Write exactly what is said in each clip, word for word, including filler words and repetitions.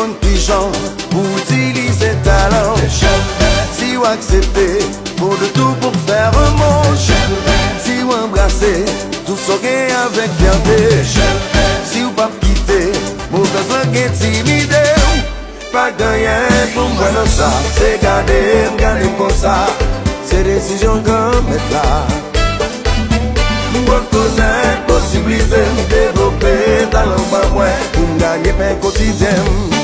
Konn kijan pou w itilize talan w. Si w aksepte, faut de tout pour faire un monde. Si w anbrase tout sa w gen avèk fyète. Si w p ap kite movèz lang entimide w. Pa gen anyen pou m wè nan sa. Se gade m gade m konsa. Se desizyon Granmèt la. M rekonèt posiblite m devlope talan pa mwen pou m ganye pen kotidyen m.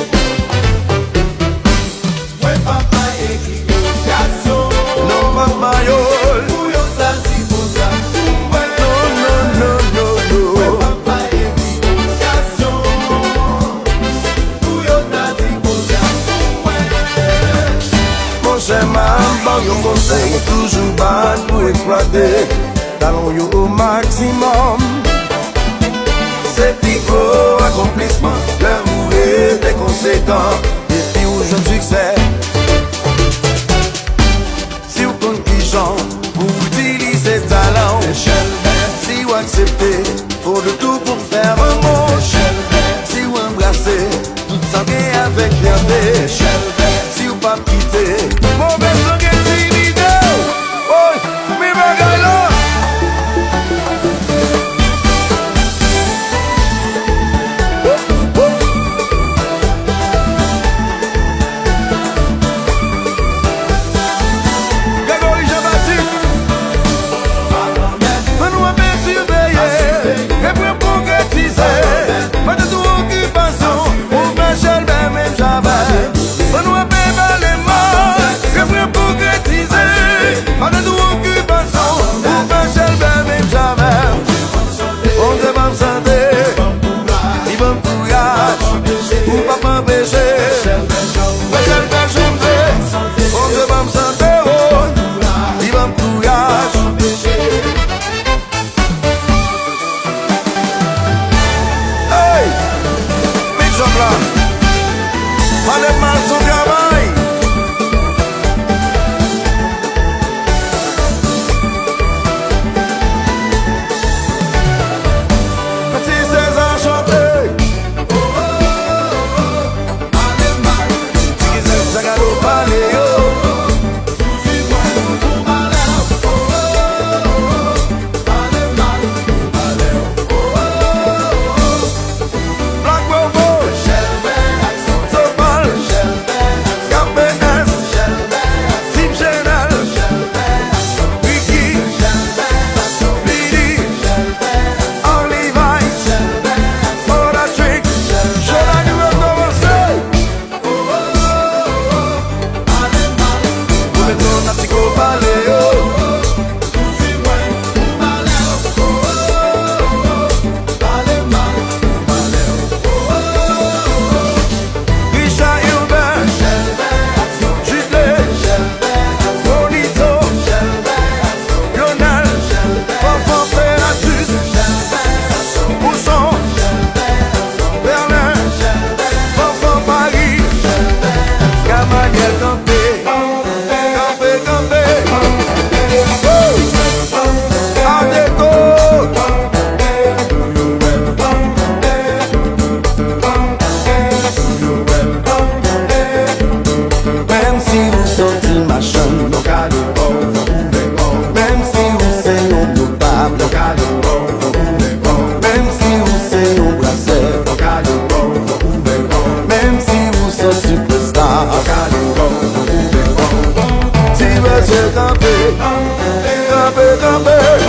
Mwen pa bay eksplikasyon. Non, pa mayòl. Pou yo ta di konsa. Non, non, non, non, non. Mwen pa bay eksplikasyon. Pou yo ta di konsa. Monchè, m ap ba w yon konsèy, toujou bat pou eksplwate talan w yo o maksimòm. Se pi gwo akonplisman lè ou rete konsekan epi ou jwenn siksè. Si w konn kijan pou w itilize talan w, si w aksepte, faut de tout pour faire un monde. Si w anbrase tout sa w gen avèk fyète. Si w p ap kite movèz lang entimide w. Woy, men bagay la. Gregory Jean Baptiste. Ann nou anpe siveye, reprann konkretize. Pandan tou okipasyon, ou fè chèlbè menm jan avè. Ann nou anpe pale mal, reprann konkretize. Pandan tou okipasyon, ou fè chèlbè menm jan avè. Bondye ban m sante, li ban m kouraj, ou p ap anpeche. Mwen sèl fè chante, Bondye ban m sante, oh, li ban m kouraj. Hey! Big Jòb la, pale mal son travay. Ti Seza chante. Ti Seza gade w pale yo. Black Bobo, Zopal, K P S, Team Chanel, Ricky, Lili, Arly Vibes, Oda Trick, show la nou ap kòmanse. Ou met yon ti ko pale yo. Richard Hubert, Jude, Bonito, Lionel, Fanfan Senatus, Bouchon, Berlin, Fanfan Paris, Gamaliel kanpe, kanpe, kanpe. Woo! Adeko! Menm si ou soti machann, menm si ou se yon notab, menm si ou se yon brasè, menm si ou se sipèsta. Ti mesye kanpe, kanpe, kanpe.